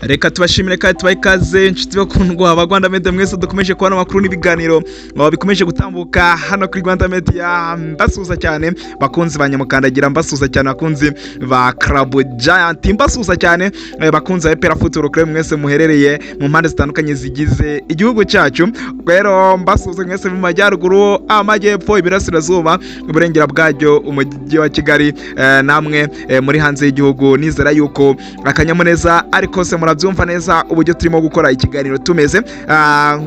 Reka tubashimire kandi tubahe ikaze, inshuti bakundwa ba Rwanda Media mwese dukomeje kubona amakuru n'ibiganiro bikomeje gutambuka hano kuri Rwanda Media. Mbasuhuza cyane bakunzi ba Nyamukandagira, mbasuhuza cyane bakunzi ba Club Giant, mbasuhuza cyane bakunzi ba APR Football Club mwese muherereye mu mpande zitandukanye zigize igihugu cyacu. Rero mbasuhuza mwese mu majyaruguru, amajyepfo, iburasirazuba, uburengera bwaryo, umujyi wa Kigali, namwe muri hanze y'igihugu. Nizera yuko akanyamuneza ariko se murabyumva neza uburyo turimo gukora ikiganiro tumeze,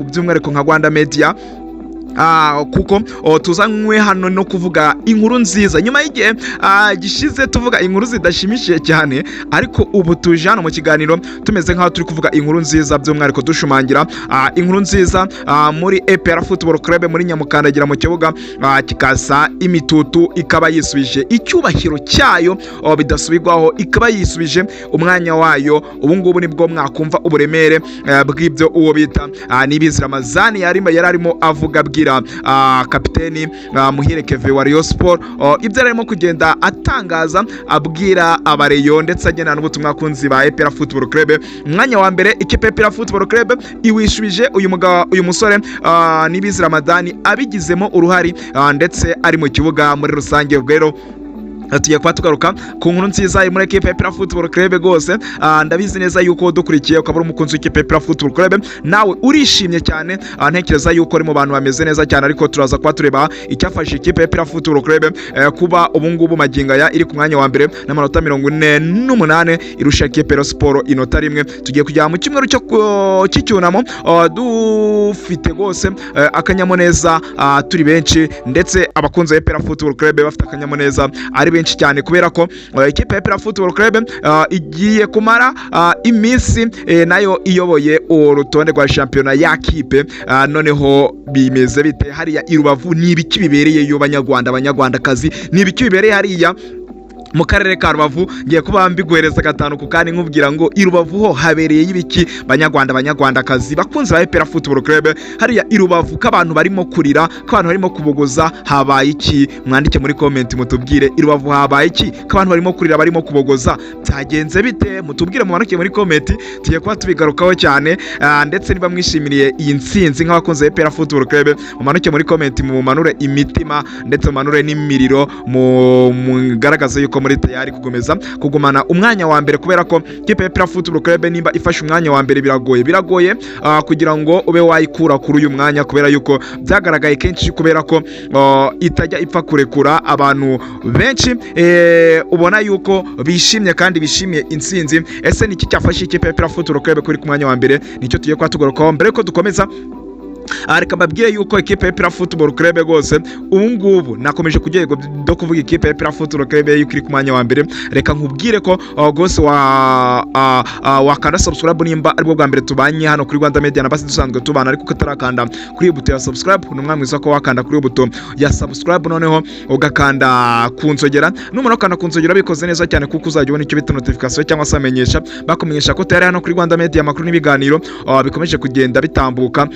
by'umwihariko nka Rwanda Media, kuko tuzanywe hano no kuvuga inkuru nziza nyuma y'igihe gishize tuvuga inkuru zidashimishije cyane. Ariko ubu tuje hano mu kiganiro tumeze nk'aho turi kuvuga inkuru nziza, by'umwihariko dushimangira inkuru nziza muri APR Football Club, muri Nyamukandagira mu kibuga kikasa imitutu, ikaba yisubije icyubahiro cyayo bidasubirwaho, ikaba yisubije umwanya wayo. Ubu ngubu nibwo mwakumva uburemere bw'ibyo uwo bita Niyibizi Ramadhan yari arimo avuga, abwira kapiteni Muhire Kevin wa Rayon Sport, ibyo arimo kugenda atangaza abwira abareyo, ndetse agena n'ubutumwa abakunzi ba APR Football Club. Umwanya wa mbere ikipe ya APR Football Club iwishubije uyu mugabo, uyu musore Niyibizi Ramadhan abigizemo uruhari, ndetse ari mu kibuga muri rusange. Ubwo rero tugiye kuba tugaruka ku nkuru nziza iri muri ekipe ya APR Football Club rwose. Ndabizi neza yuko dukurikiye ukaba uri umukunzi w'ikipe ya APR Football Club, nawe urishimye cyane. Ntekereza yuko uri mu bantu bameze neza cyane, ariko turaza kuba tureba icyafashe ikipe ya APR Football Club kuba ubu ngubu magingo aya iri ku mwanya wa mbere n'amanota 48, irusha ikipe ya Sport inota 1. Tugiye kujya mu cyumweru cy'icyunamo dufite rwose akanyamuneza, turi benshi, ndetse abakunzi ba APR Football Club bafite akanyamuneza ari benshi cyane, kubera ko ikipe ya APR Football Club igiye kumara iminsi nayo iyoboye urutonde rwa shampiyona ya kipe. Noneho bimeze bite hariya i Rubavu? Ni ibiki bibereyeyo, Banyarwanda, Abanyarwandakazi? Ni ibiki bibereye hariya mu karere ka Rubavu? Ngiye kuba mbiguhereza gatanu ku kandi, nkubwira ngo i Rubavu ho habereye ibiki, Banyarwanda, Banyarwandakazi, bakunzi ba APR Football Club? Hariya i Rubavu ko abantu barimo kurira, ko abantu barimo kubogoza, habaye iki? Mwandike muri comment mutubwire, i Rubavu habaye iki ko abantu barimo kurira, barimo kubogoza? Byagenze bite? Mutubwire, mumanuke muri comment, tugiye kuba tubigarukaho cyane. Ndetse niba mwishimiriye iyi ntsinzi nk'abakunzi ba APR Football Club, mumanuke muri comment, mumanure imitima ndetse mumanure n'imiriro, mugaragaze yuko muri tayari gukomeza kugumana umwanya wa mbere, kubera ko kipe ya APR Football Club nimba ifashe umwanya wa mbere, biragoye, biragoye kugira ngo ube wayikura kuri uyu mwanya, kubera yuko byagaragaye kenshi, kubera ko itajya ipfa kurekura. Abantu benshi ubona yuko bishimye kandi bishimiye intsinzi. Ese ni iki cyafashe ikipe ya APR Football Club kuri ku mwanya wa mbere? Nicyo tugiye kuba tugarukaho. Mbere yuko dukomeza, reka mbabwire yuko ekipe ya APR Football Club rwose ubu ngubu nakomeje ku rwego rwo kuvuga ikipe ya APR Football Club yuko iri ku mwanya wa mbere. Reka nkubwire ko rwose wakanda subscribe nimba aribwo bwa mbere tubanye hano kuri Rwanda Media, na basi dusanzwe tubana ariko utarakanda kuri iyo buto ya subscribe. Ni umwanya mwiza ko wakanda kuri iyo buto ya subscribe, noneho ugakanda ku nzogera. Numara gukanda ku nzogera bikoze neza cyane, kuko uzajya ubona icyo bita notification cyangwa se amenyesha, bakumenyesha ko tayari hano kuri Rwanda Media amakuru n'ibiganiro bikomeje kugenda bitambuka,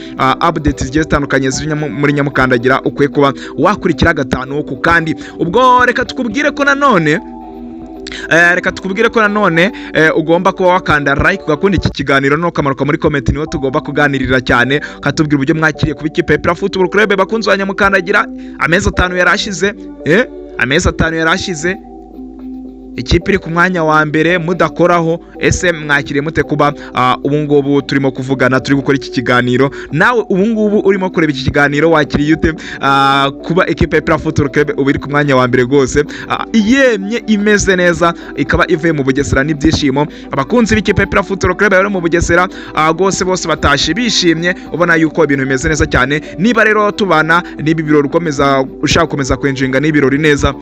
updates zigiye zitandukanye ziri muri Nyamukandagira ukwiye kuba wakurikira gatanu ku kandi. Ubwo reka tukubwire ko nanone ugomba kuba wakanda like, ugakunda iki kiganiro, no ukamanuka muri comment, niho tugomba kuganirira cyane, ukatubwira uburyo mwakiriye kuba ikipe ya APR Football Club, bakunzi ba Nyamukandagira, amezi 5 yari ashize, amezi 5 yari ashize ikipe iri ku mwanya wa mbere mudakoraho. Ese mwakiriye mute kuba ubu ngubu turimo kuvugana, turi gukora iki kiganiro? Nawe ubu ngubu urimo kureba iki kiganiro, wakiriye ute kuba ikipe ya APR Football Club ubu iri ku mwanya wa mbere rwose, yemye imeze neza, ikaba ivuye mu Bugesera n'ibyishimo? Abakunzi b'ikipe ya APR Football Club bari mu Bugesera rwose bose batashye bishimye, ubona yuko ibintu bimeze neza cyane. Niba rero tubana n'ibi birori, ukomeza ushaka gukomeza kwenjoyinga n'ibirori neza,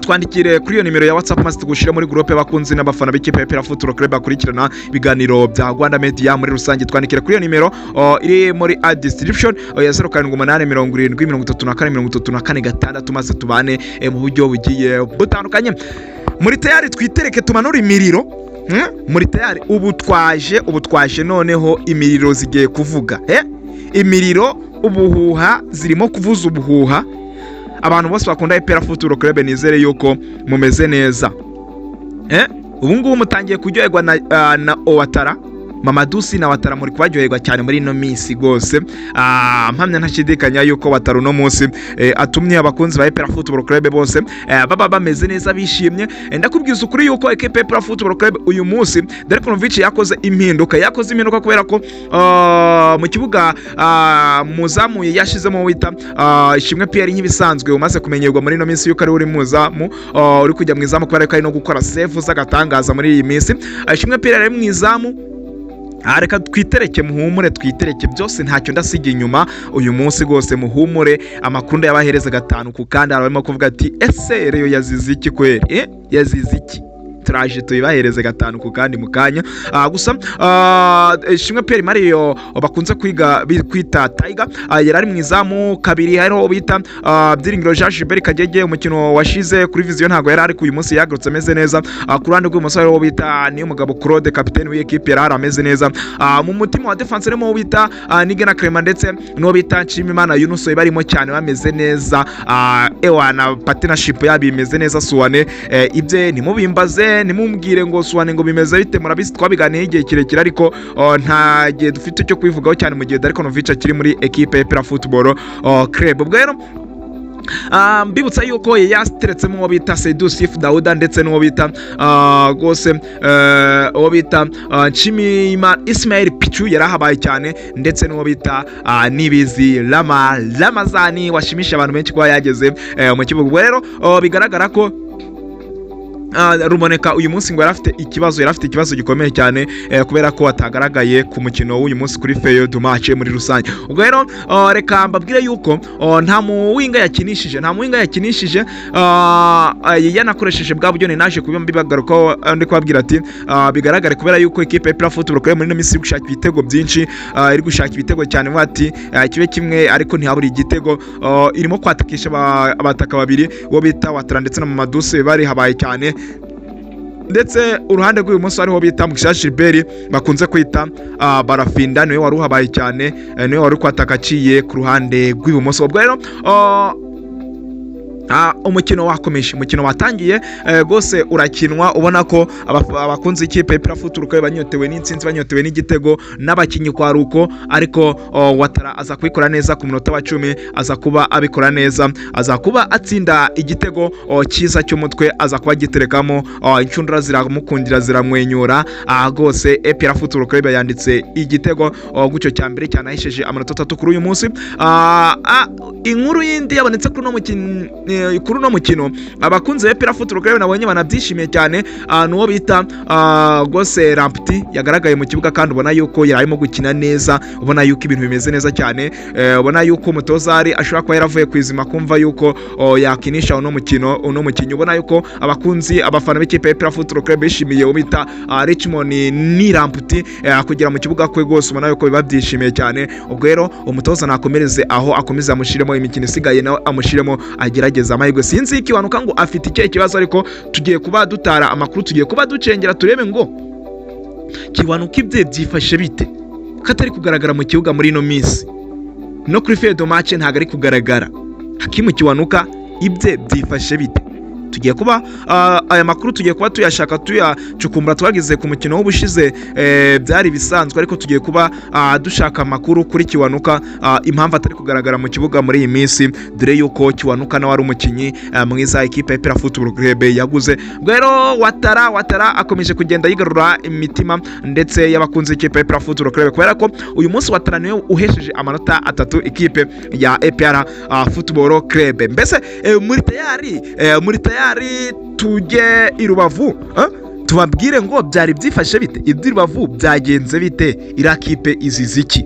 twandikire kuri iyo nimero ya WhatsApp, maze tugushyire muri groupe y'abakunzi n'abafana b'ikipe ya APR Football Club bakurikirana ibiganiro bya Rwanda Media muri rusange. Twandikire kuri iyo nimero iri muri a description ya 0787034346, maze tubane mu buryo bugiye butandukanye. Muri tayari twitereke tumanure imiriro? Muri tayari? Ubu twaje, ubu twaje, noneho imiriro zigiye kuvuga, imiriro ubuhuha zirimo kuvuza ubuhuha. Abantu bose bakunda APR Football Club, nizere yuko mumeze neza. Ubu ngubu mutangiye kuryoherwa na Ouattara Mamadou Sy na Ouattara, muri kubaryoherwa cyane muri ino minsi rwose. Mpamya ntashidikanya yuko Ouattara uno munsi atumye abakunzi ba APR Football Club bose baba bameze neza, bishimye. Ndakubwiza ukuri yuko ekipe ya APR Football Club uyu munsi Darko Novic yakoze impinduka, yakoze impinduka kubera ko mu kibuga muzamuye yashizemo wita Ishimwe Pierre nk'ibisanzwe, umaze kumenyerwa muri ino minsi yuko ari uri muzamu, uri kujya mu izamu kubera ko ari no gukora save z'agatangaza muri iyi minsi. Ishimwe Pierre ari mu izamu. Reka twitereke, muhumure, twitereke byose, ntacyo ndasiga inyuma uyu munsi rwose, muhumure. Amakuru ndayabahereza gatanu ku kandi. Hari abarimo kuvuga ati: "Ese Rayon yazize iki kweri? Yazize iki?" Turaje tubibahereze gatanu ku kandi mu kanya. Gusa Ishimwe Pierre Mario bakunze kwiga kwita Tiger yari ari mu izamu kabiri. Hariho bita Byiringiro Jean Gilbert Kagege, umukino washize kuri Vision ntabwo yari ari, uyu munsi yagarutse ameze neza. Ku ruhande rw'ibumoso hariho bita Niyomugabo Claude, kapiteni w'ikipe, yari ameze neza. Mu mutima wa defense harimo uwo bita Nigena Clement ndetse n'uwo bita Nshimimana Yunus, barimo cyane, bameze neza. Ewa na partnership yabo imeze neza. Suwane ibye ntimubimbaze, ntimumbwire ngo Suwane ngo bimeze bite, murabizi twabiganiye igihe kirekire, ariko nta gihe dufite cyo kubivugaho cyane mu gihe Darko Novic akiri muri ekipe ya APR Football Club. Ubwo rero mbibutsa yuko yateretsemo uwo bita Seydou Sif Dauda ndetse n'uwo bita rwose uwo bita Nshimiyimana Ismail Pichu yarahabaye cyane, ndetse n'uwo bita Nibizi Ramazani washimisha abantu benshi kuba yageze mu kibuga. Ubwo rero bigaragara ko Ruboneka uyu munsi ngo yari afite ikibazo, yari afite ikibazo gikomeye cyane kubera ko atagaragaye ku mukino w'uyu munsi kuri feuille de match muri rusange. Ubwo rero reka mbabwire yuko nta muwinga yakinishije, nta muwinga yakinishije. Yanakoresheje bwa buryo ni naje kuba mbibagarukaho, ndi kubabwira ati bigaragare kubera yuko ikipe ya APR Football Club muri ino minsi iri gushaka ibitego byinshi, iri gushaka ibitego cyane, vuga ati kibe kimwe ariko ntihabura igitego. Irimo kwatakisha abataka babiri, uwo bita Ouattara ndetse na Mamadou Sy bari habaye cyane, ndetse uruhande rw'ibumoso hariho bita Mugisha Gilbert bakunze kwita Barafinda, niwe wari uhabaye cyane, niwe wari kwataka aciye ku ruhande rw'ibumoso. Ubwo rero umukino wakomeje, umukino watangiye rwose urakinwa, ubona ko abakunzi b'ikipe ya APR Football Club banyotewe n'intsinzi, banyotewe n'igitego, n'abakinnyi kwa ruko, ariko Ouattara aza kubikora neza ku munota wa 10, aza kuba abikora neza, aza kuba atsinda igitego cyiza cy'umutwe, aza kuba agiterekamo, inshundura ziramukundira, ziramwenyura. Rwose APR Football Club yanditse igitego gutyo cya mbere cyanahesheje amanota 3 kuri uyu munsi. Inkuru yindi yabonetse kuri uno mukino, abakunzi ba APR Football Club nabonye banabyishimiye cyane, nuwo bita rwose Lamptey yagaragaye mu kibuga kandi ubona yuko yari arimo gukina neza, ubona yuko ibintu bimeze neza cyane, ubona yuko umutoza ari ashobora kuba yaravuye ku izima kumva yuko yakinisha uno mukino, uno mukinnyi. Ubona yuko abakunzi, abafana b'ikipe ya APR Football Club bishimiye uwo bita Richmond ni Lamptey kugera mu kibuga kwe rwose, ubona yuko biba byishimiye cyane. Ubwo rero umutoza nakomereze aho, akomeze amushyiremo imikino isigaye, nawe amushyiremo, agerageza amahirwe. Sinzi Kiwanuka ngo afite ikihe kibazo, ariko tugiye kuba dutara amakuru, tugiye kuba ducengera turebe ngo Kiwanuka ibye byifashe bite, ko atari kugaragara mu kibuga muri ino minsi, no kuri feuille de match ntabwo ari kugaragara. Hakimu Kiwanuka ibye byifashe bite? Tugiye kuba aya makuru tugiye kuba tuyashaka, tuyacukumbura. Twagize ku mukino w'ubushize byari ibisanzwe, ariko tugiye kuba dushaka amakuru kuri Kiwanuka, impamvu atari kugaragara mu kibuga muri iyi minsi, dore yuko Kiwanuka nawe ari umukinnyi mwiza ikipe ya APR Football Club yaguze. Ubwo rero Ouattara akomeje kugenda yigarura imitima ndetse y'abakunzi b'ikipe ya APR Football Club, kubera ko uyu munsi Ouattara niwe uhesheje amanota 3 ikipe ya APR Football Club. Mbese muri tayari, muri tayari tujye i Rubavu, tubabwire ngo byari byifashe bite, iby'i Rubavu byagenze bite, iriya kipe izize iki?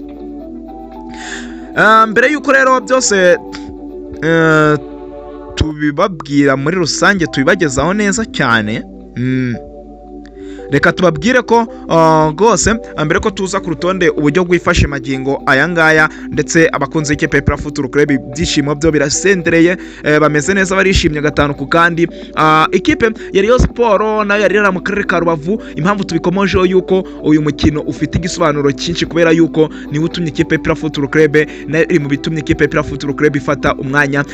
Mbere y'uko rero byose tubibabwira muri rusange, tubibagezaho neza cyane, reka tubabwire ko rwose mbere ko tuza ku rutonde uburyo bwifashe magingo aya ngaya, ndetse abakunzi b'ikipe ya APR Football Club ibyishimo byo birasendereye, bameze neza, barishimye gatanu ku kandi. Ikipe ya Rayon Sport nayo yari iri mu karere ka Rubavu. Impamvu tubikomojeho yuko uyu mukino ufite igisobanuro cyinshi, kubera yuko niwe utumye ikipe ya APR Football Club, nayo iri mu bitumye ikipe ya APR Football Club ifata umwanya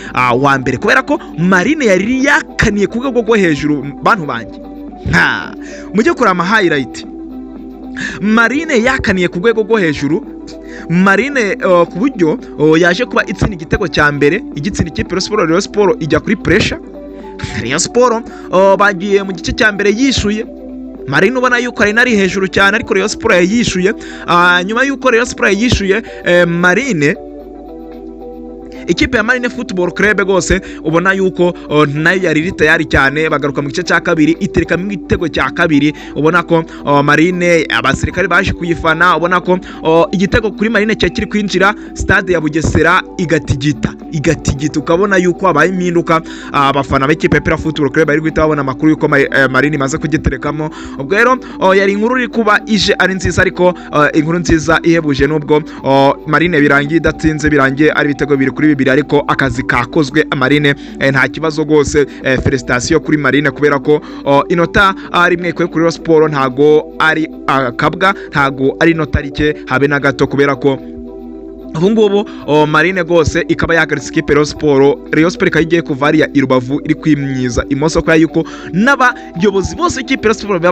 wa mbere, kubera ko Marine yari yakaniye ku rwego rwo hejuru. Bantu banjye. Nta mujye kureba ama highlight. Marine yakaniye ku rwego rwo hejuru. Marine ku buryo yaje kuba itsinda igitego cya mbere, igitsinda ikipe Rayon Sport. Rayon Sport ijya kuri pressure. Rayon Sport bagiye mu gice cya mbere yishuye Marine, ubona yuko ari nari hejuru cyane, ariko Rayon Sport yayishuye. Nyuma yuko Rayon Sport yayishuye, Marine, ikipe ya Marine Football Club rwose ubona yuko nayo yari iri tayari cyane. Bagaruka mu gice cya kabiri, iterekamo igitego cya kabiri. Ubona ko Marine abasirikare baje kuyifana. Ubona ko igitego kuri Marine cyari kiri kwinjira, stade ya Bugesera igatigita, igatigita, ukabona yuko habaye impinduka. Abafana b'ikipe ya APR Football Club bari guhita babona amakuru yuko Marine imaze kugiterekamo. Ubwo rero yari inkuru iri kuba ije ari nziza, ariko inkuru nziza ihebuje, nubwo Marine birangiye idatsinze, birangiye ari ibitego 2-2, ariko akazi kakozwe. Marine nta kibazo rwose. Félicitations kuri Marine, kubera ko inota rimwe ikuye kuri Rayon Sport ntago ari akabwa, ntago ari inota rike habe na gato, kubera ko ubu ngubu Marine rwose ikaba yahagaritse ikipe Rayon Sport. Rayon Sport ikaba igiye kuva hariya i Rubavu iri kwimyiza imoso, kubera yuko n'abayobozi bose b'ikipe Rayon Sport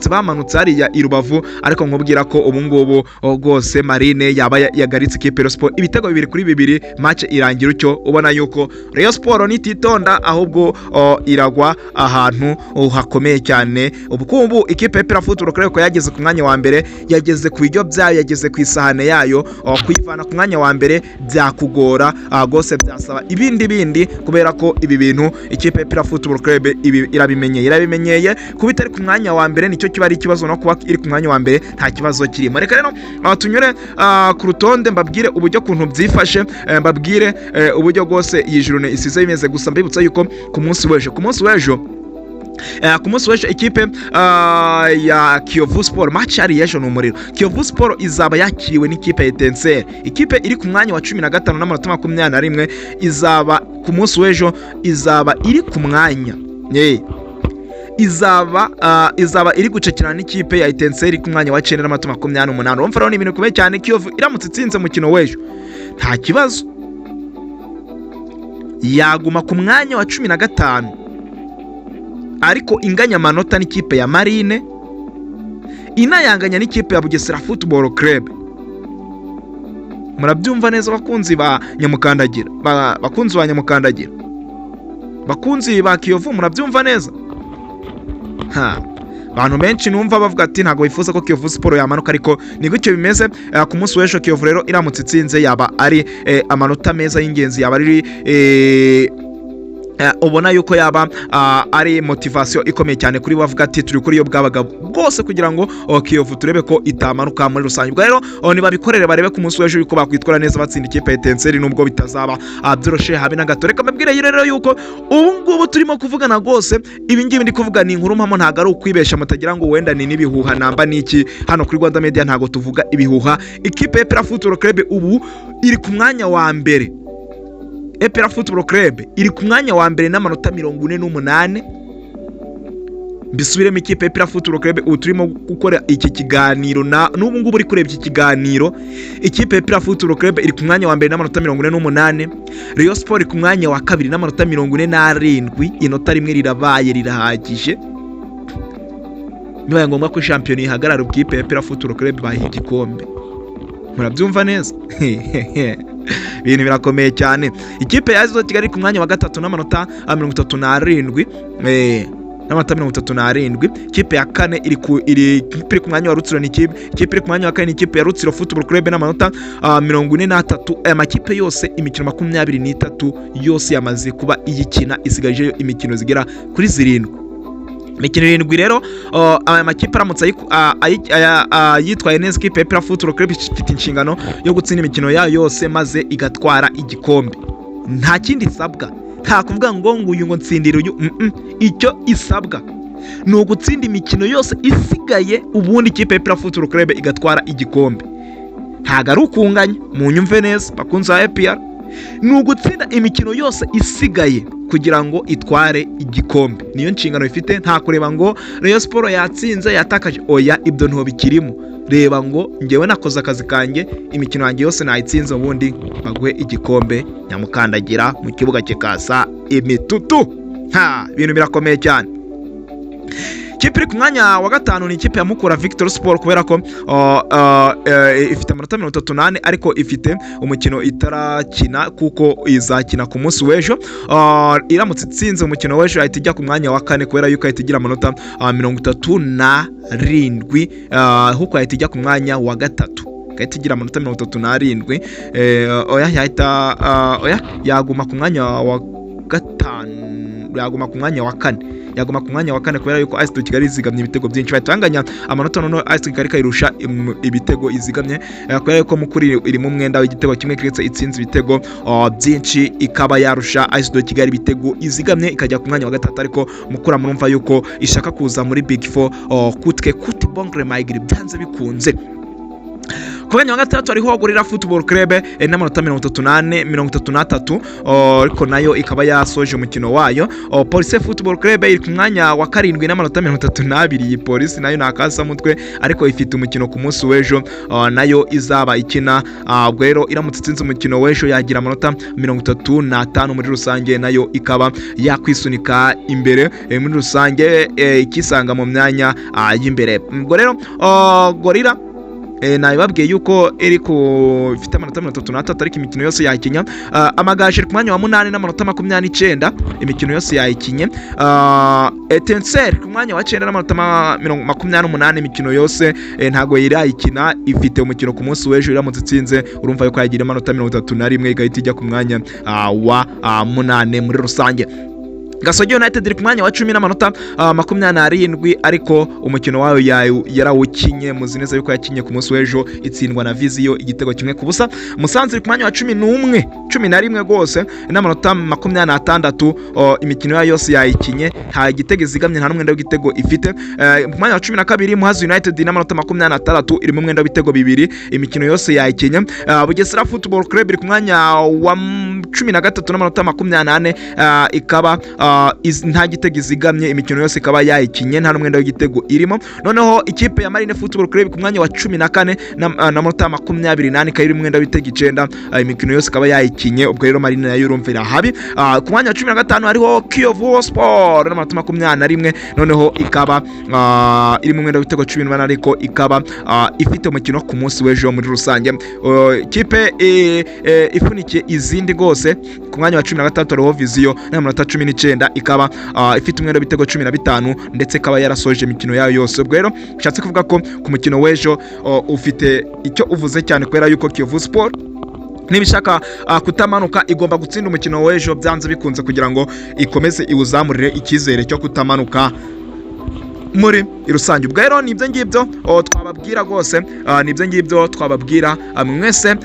bamanutse hariya i Rubavu. Ariko nkubwira ko ubu ngubu rwose Marine yaba yagaritse ikipe Rayon Sport ibitego 2-2, match irangira utyo. Ubona yuko Rayon Sport nititonda ahubwo iragwa ahantu hakomeye cyane. Ubu ikipe ya APR Football Club ko yageze ku mwanya wa mbere, yageze ku biryo byayo, yageze ku isahane yayo. Kuyivana ku mwanya wa mbere byakugora rwose, byasaba ibindi bindi, kubera ko ibi bintu ikipe ya APR Football Club ibi irabimenyeye. Kuba itari ku mwanya wa mbere nicyo kiba ari ikibazo, no kuba iri ku mwanya wa mbere nta kibazo kirimo. Reka rero tunyure ku rutonde, mbabwire uburyo kuntu byifashe, mbabwire uburyo rwose iyi journée isize bimeze. Gusa mbibutsa yuko ku munsi w'ejo ikipe ya Kiyovu Sport, match yari ejo ni umuriro. Kiyovu Sport izaba yakiriwe n'ikipe ya Etincelle, ikipe iri ku mwanya wa 15 n'amanota 21. Izaba ku munsi w'ejo izaba iri ku mwanya, izaba iri gucakirana n'ikipe ya Etincelle iri ku mwanya wa 9 n'amanota 28. Urumva rero ni ibintu bikomeye cyane. Kiyovu iramutse itsinze umukino w'ejo, nta kibazo, yaguma ku mwanya wa 15, ariko inganya amanota n'ikipe ya Marine, inayanganya n'ikipe ya Bugesera Football Club. Murabyumva neza, abakunzi ba Nyamukandagira, bakunzi ba Nyamukandagira, bakunzi ba Kiyovu, murabyumva neza. Ha, abantu benshi numva bavuga ati ntabwo bifuza ko Kiyovu Sport yamanuka, ariko ni gutyo bimeze. Ku munsi w'ejo Kiyovu rero iramutse itsinze, yaba ari amanota meza y'ingenzi, yaba ari ubona yuko yaba ari motivation ikomeye cyane kuri bavuga ati turi kuri iyo bwabaga bwose kugira ngo Kiyovu turebe ko itamanuka muri rusange. Ubwo rero nibabikorere, barebe ku munsi w'ejo yuko bakwitwara neza batsinda ikipe ya Etincelle, nubwo bitazaba byoroshe habe na gato. Reka mbabwire rero yuko ubu ngubu turimo kuvugana rwose, ibi ngibi ndi kuvuga ni inkuru mpamo, ntabwo ari ukwibesha, mutagira ngo wenda ni n'ibihuha namba n'iki. Hano kuri Rwanda Media ntabwo tuvuga ibihuha. Ikipe ya APR Football Club ubu iri ku mwanya wa mbere. APR Football Club iri ku mwanya wa mbere n'amanota 48. Mbisubiremo, ikipe ya APR Football Club ubu turimo gukora iki kiganiro, na n'ubu ngubu uri kureba iki kiganiro, ikipe ya APR Football Club iri ku mwanya wa mbere n'amanota 48. Rayon Sport iri ku mwanya wa kabiri n'amanota 47. Inota rimwe rirabaye rirahagije. Bibaye ngombwa ko shampiyona ihagarara, ikipe ya APR Football Club bayiha igikombe. Murabyumva neza, ibintu birakomeye cyane. Ikipe ya AS Kigali ku mwanya wa gatatu n'amanota 37, n'amanota 37. Ikipe ya kane iri ku iri ikipe iri ku mwanya wa Rutsiro ni ikipe iri ku mwanya wa kane ni ikipe ya Rutsiro Football Club n'amanota 43. Aya makipe yose imikino 23 yose yamaze kuba iyikina, isigajeyo imikino zigera kuri zirindwi, imikino irindwi. Rero aya makipe aramutse yitwaye neza, ikipe ya APR Football Club ifite inshingano yo gutsinda imikino yayo yose maze igatwara igikombe. Nta kindi isabwa, nta kuvuga ngo uyu ngo ntsindire uyu. Icyo isabwa ni ugutsinda imikino yose isigaye, ubundi ikipe ya APR Football Club igatwara igikombe. Ntabwo ari ukunganya, munyumve neza bakunzi ba APR, ni ugutsinda imikino yose isigaye kugira ngo itware igikombe. Niyo nshingano ifite. Nta kureba ngo Rayon Sport yatsinze, yatakaje, oya, ibyo nto bikirimo. Reba ngo ngewe nakoze akazi kanjye, imikino yanjye yose nayitsinze, ubundi baguhe igikombe, nyamukandagira mu kibuga kikasa imitutu. Ha, ibintu birakomeye cyane. Ikipe iri ku mwanya wa gatanu ni ikipe ya Mukura Victory Sport, kubera ko ifite amanota 34, ariko ifite umukino itarakina kuko izakina ku munsi w'ejo. Iramutse itsinze umukino w'ejo yahita ijya ku mwanya wa kane, kubera yuko yahita igira amanota 37, ahubwo yahita ijya ku mwanya wa gatatu, igahita igira amanota 37. Oya, yahita oya, yaguma ku mwanya wa gatanu, yaguma ku mwanya wa kane, yaguma ku mwanya wa kane, kubera yuko AS Kigali izigamye ibitego byinshi, bahita banganya amanota, noneho AS Kigali ikayirusha ibitego izigamye, kubera yuko Mukura iri mu mwenda w'igitego kimwe, keretse itsinze ibitego byinshi ikaba yarusha AS Kigali ibitego izigamye, ikajya ku mwanya wa gatatu. Ariko Mukura murumva yuko ishaka kuza muri Big Four coûte que coûte, bon gré mal gré, byanze bikunze. Ku mwanya wa gatandatu hariho Gorilla Football Club n'amanota 34, 33, ariko nayo ikaba yasoje umukino wayo. Police Football Club iri ku mwanya wa karindwi n'amanota 32. Iyi Polisi nayo ni akasamutwe, ariko ifite umukino ku munsi w'ejo, nayo izaba ikina. Ubwo rero iramutse itsinze umukino w'ejo yagira amanota 35 muri rusange, nayo ikaba yakwisunika imbere muri rusange, ikisanga mu myanya y'imbere. Ubwo rero Gorilla nabibabwiye yuko iri ku ifite amanota 33, ariko imikino yose yayikinya. Amagaju iri ku mwanya wa munani n'amanota 29, imikino yose yayikinye. Etincelle ku mwanya wa cyenda n'amanota 28, imikino yose ntago irayikina, ifite umukino ku munsi w'ejo. Iramutse itsinze urumva yuko yagira amanota 31, igahita ijya ku mwanya wa munane muri rusange. Gasogi United iri ku mwanya wa 10 n'amanota 27, ariko umukino wayo yarawukinye. Muzi neza yuko yakinye ku munsi w'ejo, itsindwa na Vision igitego 1-0. Musanze iri ku mwanya wa 11, 11 rwose, n'amanota 26, imikino yayo yose yayikinye, nta gitego izigamye, nta n'umwenda w'igitego ifite. Ku mwanya wa 12 Muhazi United n'amanota 26, irimo umwenda w'ibitego bibiri, imikino yose yayikinye. Bugesera Football Club iri ku mwanya wa 13 n'amanota 24, ikaba nta gitego izigamye, imikino yose ikaba yayikinye, nta n'umwenda w'igitego irimo. Noneho ikipe ya Marine Football Club ku mwanya wa 14 n'amanota 24, ikaba iri mu mwenda w'ibitego 9, imikino yose ikaba yayikinye. Ubwo rero Marine nayo urumva irahabi. Ku mwanya wa 15 hariho Kiyovu Sport n'amanota 21, noneho ikaba iri mu mwenda w'ibitego 18, ariko ikaba ifite umukino ku munsi w'ejo muri rusange. Ikipe ifunikiye izindi rwose, ku mwanya wa 16 hariho Vision n'amanota 19, ikaba ifite umwenda w'ibitego 15, ndetse ikaba yarasoje imikino yayo yose. Ubwo rero bishatse kuvuga ko ku mukino w'ejo ufite icyo uvuze cyane, kubera yuko Kiyovu Sport niba ishaka kutamanuka igomba gutsinda umukino w'ejo byanze bikunze, kugira ngo ikomeze iwuzamurire icyizere cyo kutamanuka muri rusange. Ubwo rero ni ibyo ngibyo twababwira rwose, ni ibyo ngibyo twababwira. Mwese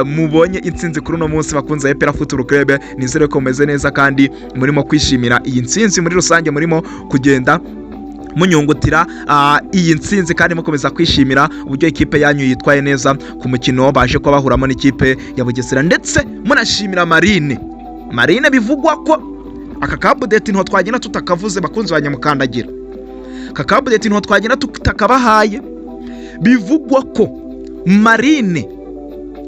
mubonye intsinzi kuri uno munsi, bakunze APR Football Club, nizere ko mumeze neza kandi murimo kwishimira iyi ntsinzi muri rusange, murimo kugenda munyungutira iyi ntsinzi kandi mukomeza kwishimira uburyo ikipe yanyu yitwaye neza ku mukino baje kuba bahuramo n'ikipe ya Bugesera, ndetse munashimira Marine. Marine bivugwa ko aka ka update nto twagenda tutakavuze, bakunzi ba Nyamukandagira, aka ka update nto twagenda tutakabahaye. Bivugwa ko Marine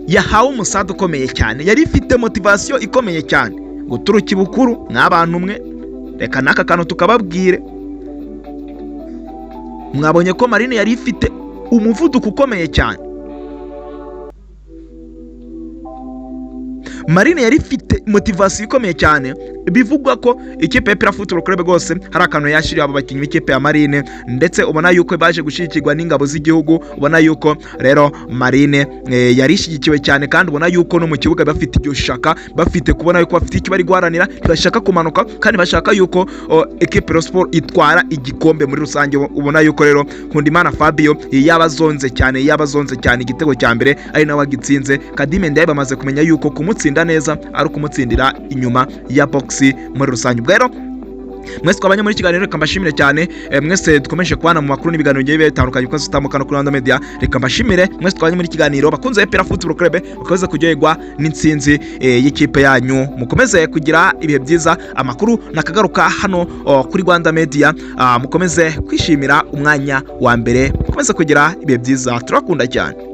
yahawe umusada ukomeye cyane, yari ifite motivation ikomeye cyane guturuka ibukuru. Mw'abantu mwe, reka n'aka kantu tukababwire. Mwabonye ko Marine yari ifite umuvuduko ukomeye cyane, Marine yari ifite motivation ikomeye cyane. Bivugwa ko ikipe ya APR Football Club rwose hari akantu yashyiriye abo bakinnyi b'ikipe ya Marine, ndetse ubona yuko baje gushyigikirwa n'ingabo z'igihugu. Ubona yuko rero Marine yari ishyigikiwe cyane, kandi ubona yuko no mu kibuga bafite iryo shaka, bafite kubona yuko bafite icyo bari guharanira, ntibashaka kumanuka kandi bashaka yuko ekipe ya Sport itwara igikombe muri rusange. Ubona yuko rero Nkundimana Fabio yabazonze cyane, yabazonze cyane. Igitego cya mbere ari nawe wagitsinze. Kadime Ndiaye bamaze kumenya yuko kumutsinda neza ari ukumutsindira inyuma ya box muri rusange. Ubwo rero mwese twabanye muri kiganiro, reka mbashimire cyane. Mwese dukomeje kubana mu makuru n'ibiganiro bigiye bitandukanye uko zitambuka no kuri Rwanda Media, reka mbashimire mwese twabanye muri kiganiro. Bakunze APR Football Club, mukomeze kuryoherwa n'intsinzi y'ikipe yanyu, mukomeze kugira ibihe byiza. Amakuru nakagaruka hano kuri Rwanda Media. Mukomeze kwishimira umwanya wa mbere, mukomeze kugira ibihe byiza, turakunda cyane.